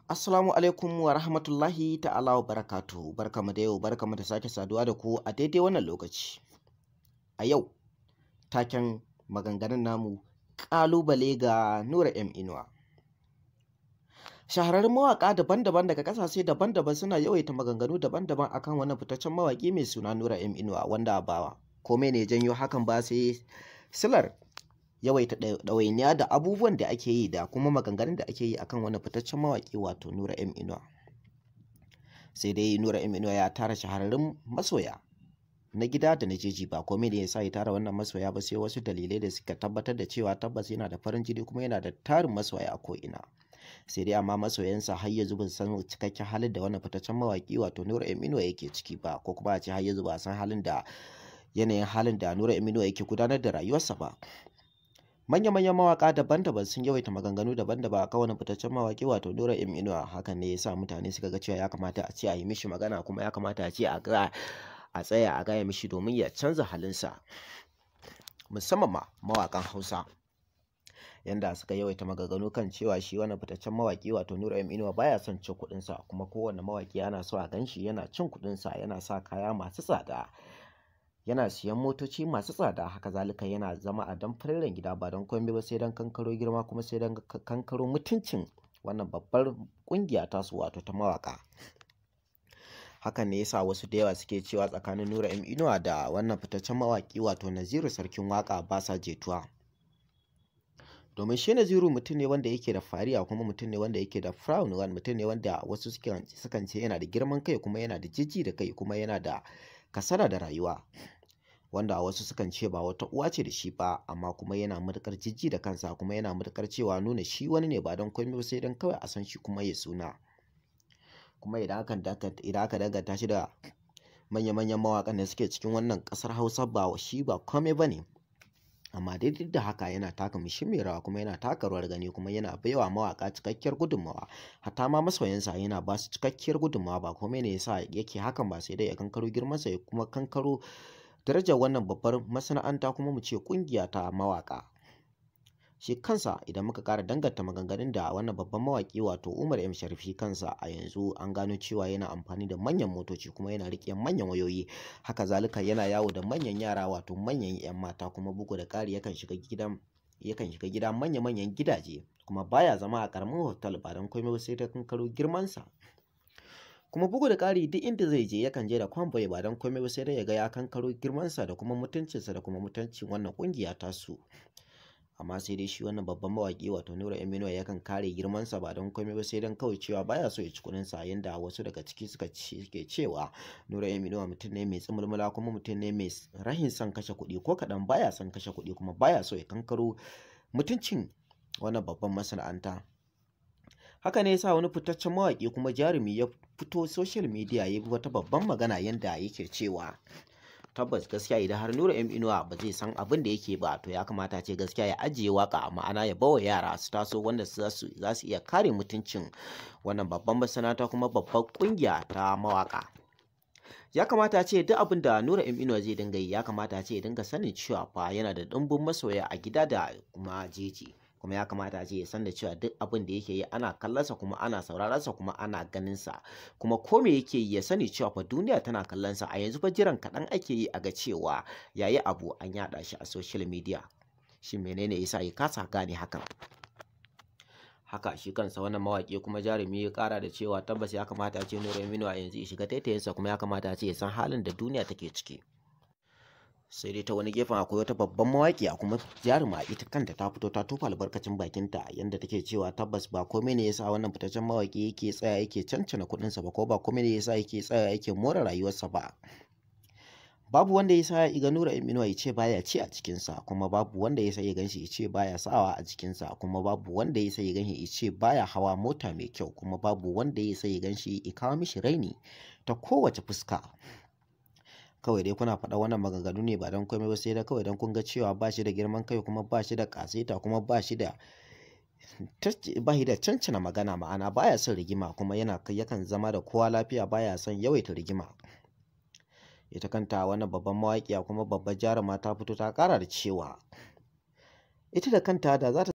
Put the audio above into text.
Assalamu alaikum wa rahmatullahi ta'ala wa barakatuhu. Barkamu da yau, barkamu da sake saduwa da ku a daidai wannan lokaci. A yau, taken maganganun namu ƙalubale ga Nura M Inuwa. Shahararrun mawaƙa daban-daban daga ƙasashe daban-daban suna yawaita maganganu daban-daban akan wannan fitaccen mawaƙi mai suna Nura M Inuwa, wanda ba komai ne janyo hakan ba sai silar yawaita ɗawainiya da abubuwan da ake yi da kuma maganganun da ake yi akan wannan fitaccen mawaƙi wato Nura M Inuwa. Sai dai Nura M Inuwa ya tara shahararrun masoya na gida da na jeji. Ba komai ne yasa ya tara wannan masoya ba sai wasu dalilai da suka tabbatar da cewa tabbas yana da farin jini kuma yana da tarin masoya a ko'ina. Sai dai amma masoyansa har yanzu ba su san cikakken halin da wannan fitaccen mawaƙi wato Nura M Inuwa yake ciki ba, ko kuma a ce har yanzu ba a san halin da yanayin halin da Nura M Inuwa yake gudanar da rayuwarsa ba. Manya-manyan mawaƙa daban-daban sun yawaita maganganu daban-daban akan wannan fitaccen mawaƙi wato Nura M Inuwa. Hakan ne yasa mutane suka ga cewa ya kamata a ce a yi mishi magana, kuma ya kamata a ce a ga a tsaya a gaya mishi domin ya canza halinsa, musamman ma mawaƙan Hausa, yanda suka yawaita maganganu kan cewa shi wannan fitaccen mawaƙi wato Nura M Inuwa baya son cin kuɗinsa, kuma kowane mawaƙi ana so a ganshi yana cin kuɗinsa, yana sa kaya masu tsada, yana siyan motoci masu tsada, haka zalika yana zama a damfararren gida ba don komai ba sai don kankaro girma kuma sai don kankaro mutuncin wannan babbar ƙungiya tasu wato ta mawaƙa. Hakan ne yasa wasu da yawa suke cewa tsakanin Nura M Inuwa da wannan fitaccen mawaƙi wato Naziru Sarkin Waƙa ba sa jituwa. Domin shi Naziru mutum ne wanda yake da fariya, kuma mutum ne wanda yake da frown, mutum ne wanda wasu sukan ce yana da girman kai, kuma yana da jijji da kai, kuma yana da kasada da rayuwa, wanda wasu sukan ce ba wata uwa ce da shi ba, amma kuma yana matuƙar jijji da kansa, kuma yana matuƙar cewa nuna shi wani ne ba don komai ba sai don kawai a san shi kuma ya suna. Kuma idan aka danganta shi da manya-manyan mawaƙan da suke cikin wannan ƙasar Hausa, ba shi ba komai ba ne. Amma dai duk da haka yana taka muhimmiyar rawa, kuma yana taka rawar gani, kuma yana baiwa mawaƙa cikakkiyar gudunmawa, hatta ma masoyansa yana ba su cikakkiyar gudunmawa. Ba komai ne yasa yake hakan ba sai dai ya kankaro girmansa ya kuma kankaro darajar wannan babbar masana'anta, kuma mu ce ƙungiya ta mawaƙa. Shi kansa idan muka ƙara danganta maganganun da wannan babban mawaƙi wato Umar M Sharif, shi kansa a yanzu an gano cewa yana amfani da manyan motoci, kuma yana riƙe manyan wayoyi, haka zalika yana yawo da manyan yara wato manyan 'yan mata, kuma bugu da ƙari yakan shiga gida manya-manyan gidaje, kuma baya zama a ƙaramin hotel ba don komai ba sai da kankaro girmansa. Kuma bugu da ƙari duk inda zai je yakan je da convoy ba don komai ba sai dai ya ga ya kankaro girmansa da kuma mutuncinsa da kuma mutuncin wannan ƙungiya tasu. Amma sai dai shi wannan babban mawaƙi wato Nura M Inuwa yakan kare girmansa ba don komai ba sai don kawai cewa baya so ya ci kuɗinsa, yanda wasu daga ciki suka suke cewa Nura M Inuwa mutum ne mai tsumulmula, kuma mutum ne mai rahin son kashe kuɗi, ko kaɗan baya son kashe kuɗi, kuma baya so ya kankaro mutuncin wannan babban masana'anta. Haka ne yasa wani fitaccen mawaƙi kuma jarumi ya fito social media ya yi wata babban magana, yanda yake cewa tabbas gaskiya idan har Nura M Inuwa ba zai san abin da yake ba, to ya kamata ce gaskiya ya ajiye waka, ma'ana ya bawa yara su taso wanda za su iya kare mutuncin wannan babban masana'anta kuma babbar kungiya ta mawaka. Ya kamata ce duk abin da Nura M Inuwa zai dinga yi, ya kamata ce ya dinga sanin cewa fa yana da ɗimbin masoya a gida da kuma jeji, kuma ya kamata ce ya san da cewa duk abin da yake yi ana kallonsa, kuma ana sauraronsa, kuma ana ganinsa, kuma ko me yake yi ya sani cewa fa duniya tana kallonsa. A yanzu fa jiran kaɗan ake yi a ga cewa yayi abu an yaɗa shi a social media. Shi menene yasa ya kasa gane hakan? Haka shi kansa wannan mawaƙi kuma jarumi ya ƙara da cewa tabbas ya kamata a ce Nura M Inuwa yanzu ya shiga taitayinsa, kuma ya kamata a ce ya san halin da duniya take ciki. Sai dai ta wani gefen akwai wata babban mawaƙiya kuma jaruma, ita kanta ta fito ta tofa albarkacin bakinta, yanda take cewa tabbas ba komai ne yasa wannan fitaccen mawaƙi yake tsaya yake cancana kuɗinsa ba, ko ba komai ne yasa yake tsaya yake more rayuwarsa ba. Babu wanda ya sa ya ga Nura M Inuwa ya ce baya ci a cikinsa, kuma babu wanda ya sa ya ganshi ya ce baya sawa a jikinsa, kuma babu wanda ya sa ya ganshi ya ce baya hawa mota mai kyau, kuma babu wanda ya sa ya ganshi ya kawo mishi raini ta kowace fuska. Kawai dai kuna faɗa wannan maganganu ne ba don komai ba sai dai kawai don kun ga cewa ba shi da girman kai, kuma ba shi da ƙasaita, kuma ba shi da cancana magana, ma'ana baya son rigima, kuma yana yakan zama da kowa lafiya, baya son yawaita rigima. Ita kanta wannan babban mawaƙiya kuma babbar jaruma ta fito ta ƙara da cewa ita da kanta da za ta